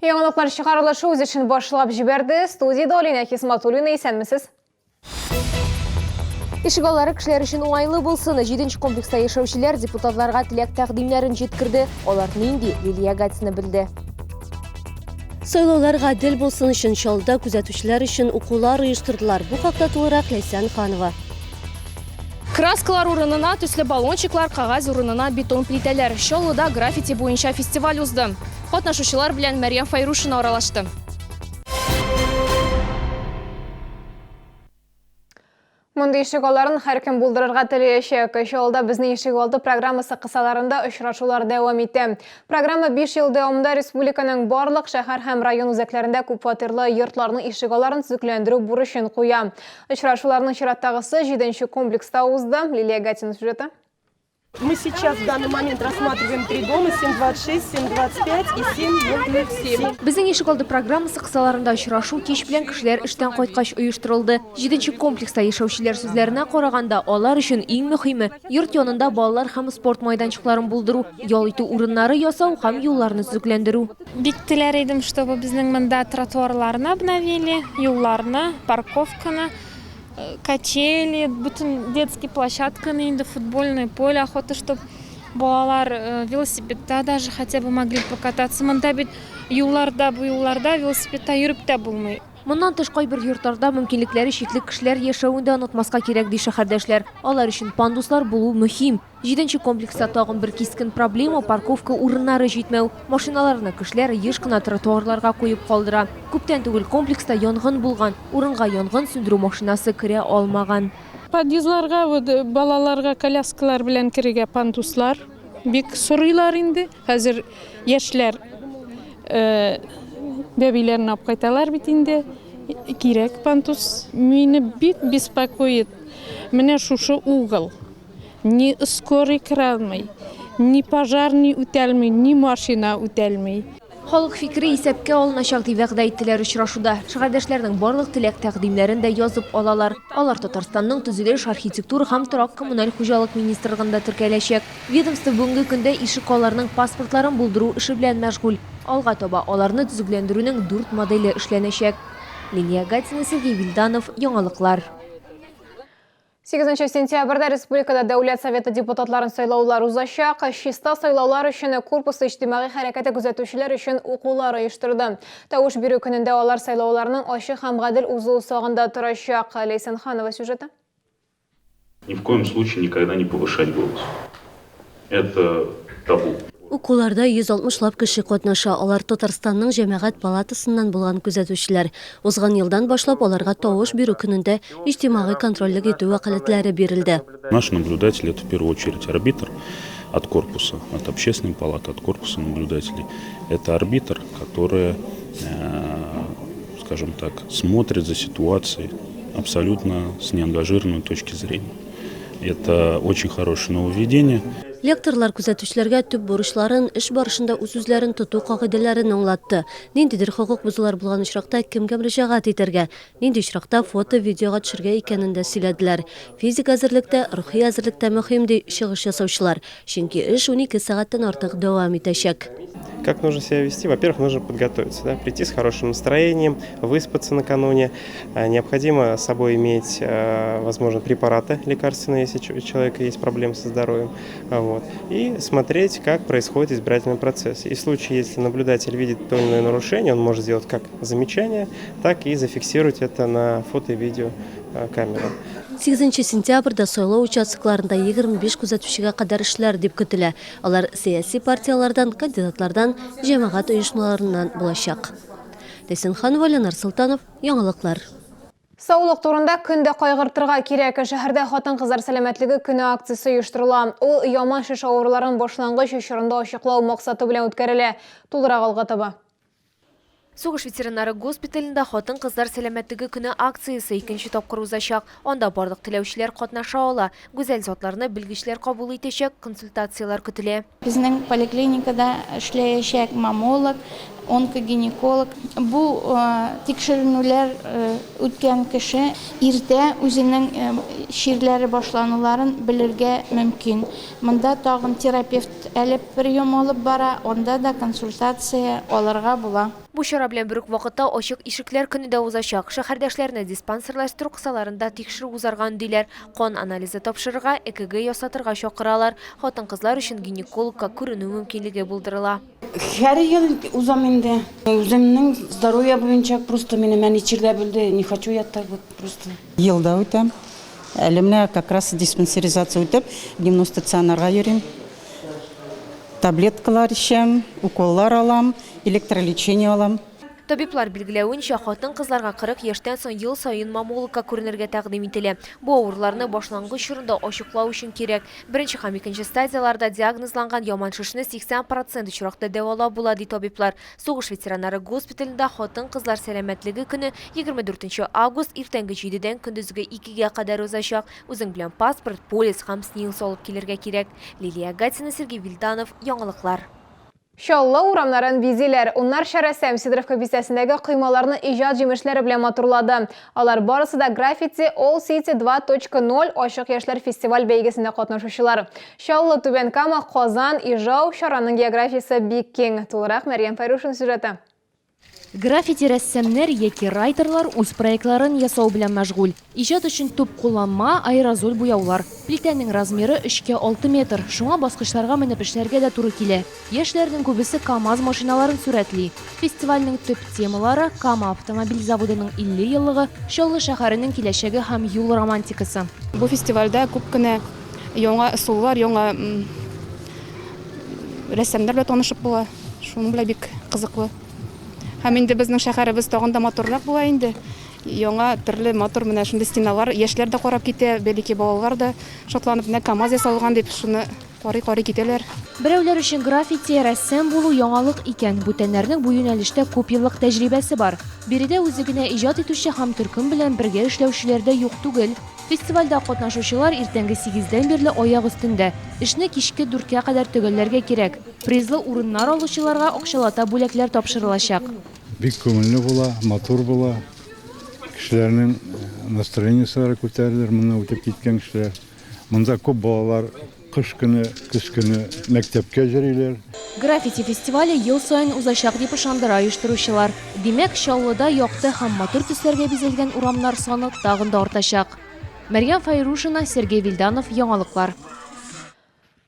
Яңалыклар чыгарылышы үз эшен башлап җибәрде. Студиядә Алинә Хисматуллина, исәнмесез. Ишегаллары кешеләр өчен уңайлы булсын. Җиденче комплекста яшәүчеләр депутатларга теләк-тәкъдимнәрен җиткерде. Алар нинди, Лилия Гатина белде. Сайлаулар гадел булсын өчен Чаллыда күзәтүчеләр өчен укулар оештырдылар. Бу хакта тулырак Ләйсән Ханова. Краскалар урынына төсле баллончиклар, кәгазь урынына бетон плитәләр. Чаллыда граффити буенча фестиваль узды. Катнашучылар белән Мәрьям Фәйрушина аралашты. Мондый ишек алларын һәркем булдырырга теләячәк. Чаллыда Безнең ишек алды программасы кысаларында очрашулар дәвам итә. Программа 5 ел дәвамында республиканың барлык шәһәр һәм район үзәкләрендә күпфатирлы йортларның ишек алларын төзекләндерү бурычын куя. Очрашуларның чираттагысы җиденче комплекста узды. Лилия Гатина сюжеты. Мы сейчас в данный момент рассматриваем три дома 7.26, 7.25 и 7.07. Безнең ишек алды программасы кысаларында очрашу кич белән кешеләр эштән кайткач оештырылды. Җиденче комплекста яшәүчеләр сүзләренә караганда, алар өчен иң мөһиме, йорт янында балалар һәм спорт майданчыкларын булдыру, ял итү урыннары ясау һәм юлларны төзекләндерү. Бик теләр идем, чтобы безнең монда тротуарларны обновили, юлларны, парковканы. Качели, бөтен детский площадканы инде, футбольное поле, охота, чтоб балалар э, велосипедта даже хотя бы могли покататься. Монда бит юлларда, бу юлларда велосипедта йөреп тә булмый. Моннан тыш, кайбер йортларда мөмкинлекләре чикле кешеләр яшәвен дә онытмаска кирәк, ди шәһәрдәшләр. Алар өчен пандуслар булу мөһим. Җиденче комплекста тагын бер кискен проблема, парковка урыннары җитмәү. Машиналарны кешеләр еш кына тротуарларга куеп калдыра. Күптән түгел комплекста янгын булган, урынга янгын сүндерү машинасы керә алмаган. Подъездларга вот балаларга коляскалар белән керергә пандуслар бик сорыйлар инде. Хәзер яшьләр бәбиләрен алып кайталар бит инде. Кирәк пандус. Мине бик беспокоит менә шушы угол. Ни скорый керә алмый, ни пожарный үтәлми, ни машина үтәлми. Халык фикере исәпкә алыначак, дип вәгъдә иттеләр очрашуда. Шәһәрдәшләрнең барлык теләк-тәкъдимнәрен дә язып алалар. Алар Татарстанның Төзелеш, архитектура һәм торак-коммуналь хуҗалык министрлыгында теркәләчәк. Ведомство бүгенге көндә ишек аларның паспортларын булдыру эше белән мәшгуль. Алга таба аларны төзекләндерүнең дүрт моделе эшләнәчәк. Лилия Гатина, Сергей Вильданов, Яңалыклар. 8 сентябрьдә республикада Дәүләт Советы депутатларын сайлаулар узачак. Чиста сайлаулар өчен Корпус иҗтимагый хәрәкәте күзәтүчеләр өчен укулар оештырды. Тавыш бирү көнендә алар сайлауларның ачык һәм гадел узуы сагында торачак. Ләйсән Ханова сюжеты. Ни в коем случае никогда не повышать голос. Это табу. Укуларда 160 лап кеше катнаша. Алар Татарстанның Җәмәгать палатасыннан булган күзәтүчеләр. Узган елдан башлап аларга тавыш бирү көнендә иҗтимагый контрольлек итү вәкаләтләре бирелде. Наш наблюдатель это в первую очередь арбитр от корпуса, от общественной палаты, от корпуса наблюдателей. Это арбитр, который, э, скажем так, смотрит за ситуацией абсолютно с неангажированной точки зрения. Это очень хорошее нововведение. Лекторлар күзәтүчеләргә төп бурычларын, эш барышында үз-үзләрен тоту кагыйдәләрен аңлатты. Ниндидер хокук бозулар булган очракта кемгә мөрәҗәгать итәргә, нинди очракта фото, видеога төшергә икәнен дә сөйләделәр. Физик әзерлек тә, рухи әзерлек тә мөһим, ди чыгыш ясаучылар. Чөнки эш 12 сәгатьтән артык дәвам итәчәк. Как нужно себя вести? Во-первых, нужно подготовиться, да? Прийти с хорошим настроением, выспаться накануне. Необходимо с собой иметь, возможно, препараты лекарственные, если у человека есть проблемы со здоровьем. Вот. И смотреть, как происходит избирательный процесс. И в случае, если наблюдатель видит то или иное нарушение, он может сделать как замечание, так и зафиксировать это на фото и видео камеру. 8 сентябрьдә сайлау участокларында 25 күзәтүчегә кадәр эшләр дип көтелә. Алар сәяси партияләрдән, кандидатлардан, җәмәгать оешмаларыннан булачак. Ләйсән Ханова, Ленар Солтанов, Яңалыклар. Саулык турында көн дә кайгыртырга кирәк. Шәһәрдә хатын-кызлар сәламәтлеге көне акциясе оештырыла. Ул яман шеш авыруларын башлангыч чорында ачыклау максаты белән үткәрелә. Тулырак алга таба. Сугыш ветераннары госпиталендә хатын-кызлар сәламәтлеге көне акциясе икенче тапкыр узачак. Анда барлык теләүчеләр катнаша ала. Гүзәл затларны белгечләр кабул итәчәк, консультацияләр көтелә. Безнең поликлиникада эшләячәк маммолог, онкогинеколог. Бу тикшеренүләр үткән кеше иртә үзенең чирләре башлануларын белергә мөмкин. Монда тагын терапевт әле прием алып бара, анда да консультация алырга була. Бу чара белән бер үк вакытта Ачык ишекләр көне дә узачак. Шәһәрдәшләрне диспансерлаштыру кысаларында тикшерү узарга өндиләр. Кан анализы тапшырырга, ЭКГ ясатырга чакыралар. Хатын-кызлар өчен гинекологка күренү мөмкинлеге булдырыла. Һәр ел узам инде. Үземнең здоровье буенча просто минем әни чирләп үлде, не хочу я так вот просто. Ел да үтәм. Әле менә как раз диспансеризация үтеп, дневной стационарга йөрим. Таблеткалар эчәм, уколлар алам, электролечение алам. Табиблар билгеләвенчә, хатын-кызларга 40 яшьтән соң ел саен маммологка күренергә тәкъдим ителә. Бу авыруларны башлангыч чорында ачыклау өчен кирәк. Беренче һәм икенче стадияләрдә диагнозланган яман шешне 80 процент очракта дәвалап була, ди табиблар. Сугыш ветераннары госпиталендә хатын-кызлар сәламәтлеге көне 24 нче август иртәнге җидедән көндезге икегә кадәр узачак. Үзең белән паспорт, полис һәм СНИЛС алып килергә кирәк. Лилия Гатина, Сергей Вильданов, Яңалыклар. Чаллы урамнарын бизиләр. Уннарча рәссам Сидоровка бистәсендәге коймаларны иҗат җимешләре белән матурлады. Алар барысы да Граффити All City 2.0 ачык яшьләр фестиваль-бәйгесендә катнашучылар. Чаллы, Түбән Кама, Казан, Ижау, чараның географиясе бик киң. Тулырак Мәрьям Фәйрушина сюжеты. Граффити рәссамнар яки райтерлар үз проектларын ясау белән мәшгуль. Иҗат өчен төп кулланма, аэрозоль буяулар. Плитәнең размеры өчкә алты метр, шуңа баскычларга менеп эшләргә дә туры килә. Яшьләрнең күбесе КАМАЗ машиналарын сурәтли. Фестивальнең төп темалары, Кама автомобиль заводының 50 еллыгы, Чаллы шәһәренең киләчәге һәм юл романтикасы. Бу фестивальдә күп кенә яңа ысуллар, яңа рәссамнар белән танышып була. Шуның белән бик кызыклы. Һәм инде безнең шәһәребез тагын да матуррак була инде. Яңа төрле матур менә шундый стеналар, яшьләр дә карап китә, бәлки балалар да шатланып, менә КАМАЗ ясалган дип шуны карый-карый китәләр. Берәүләр өчен граффити, рәссам булу яңалык икән, бүтәннәрнең бу юнәлештә күпьеллык тәҗрибәсе бар. Биредә үзе генә иҗат итүче һәм төркем белән бергә эшләүчеләр дә юк түгел. Фестивальдә катнашучылар иртәнге сигездән бирле аяк өстендә. Эшне кичке дүрткә кадәр төгәлләргә кирәк. Призлы урыннар алучыларга акчалата бүләкләр тапшырылачак. Бик күңелле була, матур була. Кешеләрнең настроениеселәре күтәрелер, моннан үтеп киткән кешеләр. Монда күп балалар кыш көне, көз көне мәктәпкә йөриләр. Граффити фестивале ел саен узачак, дип ышандыра оештыручылар. Димәк, Чаллыда якты һәм матур төсләргә бизәлгән урамнар саны тагын да артачак. Мәрьям Фәйрушина, Сергей Вильданов, Яңалыклар.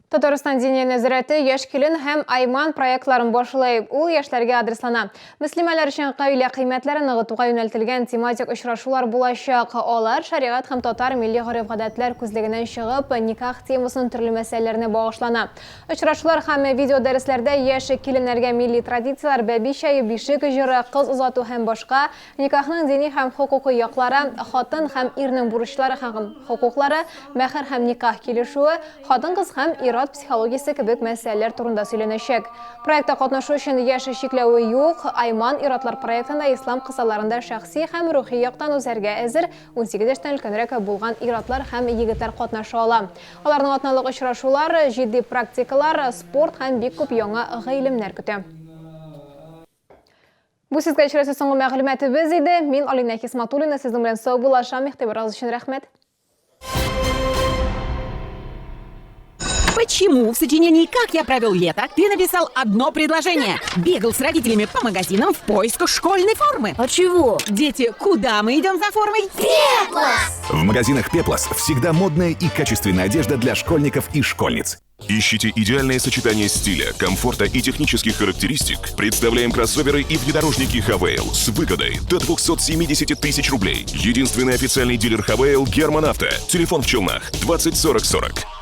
Татарстан Диния нәзарәте Яшь килен һәм Айман проектларын башлый. Ул яшьләргә адреслана. Мөслимәләр өчен гаилә кыйммәтләрен ныгытуга юнәлтелгән тематик очрашулар булачак. Алар шәригать һәм татар милли гореф-гадәтләр күзлегеннән чыгып, никах темасының төрле мәсьәләләренә багышлана. Очрашулар һәм видеодәресләрдә яшь киленнәргә милли традицияләр, бәби чәе, бишек җыры, кыз озату һәм башка Никахның дини һәм хокукый яклары, хатын һәм ирнең бурычлары һәм хокуклары, мәһер һәм никах килешүе, хатын-кыз һәм ир-ат психологиясе кебек мәсьәләләр турында сөйләнәчәк. Проектта катнашу өчен яшь чикләве юк. Айман ир-атлар проектында ислам кысаларында шәхси һәм рухи яктан үсәргә әзер 18 яшьтән өлкәнрәк булган ир-атлар һәм егетләр катнаша ала. Аларның атналык очрашулар, җитди практикалар, спорт һәм бик күп яңа гыйлемнәр көтә. Бу сезгә очрашасы соңгы мәгълүматыбыз иде. Мин Алинә Хисматуллина сезнең белән саубуллашам. Игътибарыгыз өчен рәхмәт. Почему в сочинении «Как я провел лето» ты написал одно предложение? Бегал с родителями по магазинам в поисках школьной формы. А чего? Дети, куда мы идем за формой? Пеплос! В магазинах «Пеплос» всегда модная и качественная одежда для школьников и школьниц. Ищите идеальное сочетание стиля, комфорта и технических характеристик? Представляем кроссоверы и внедорожники Хавейл с выгодой до 270 тысяч рублей. Единственный официальный дилер Хавейл Герман Авто. Телефон в Челнах 20 40 40.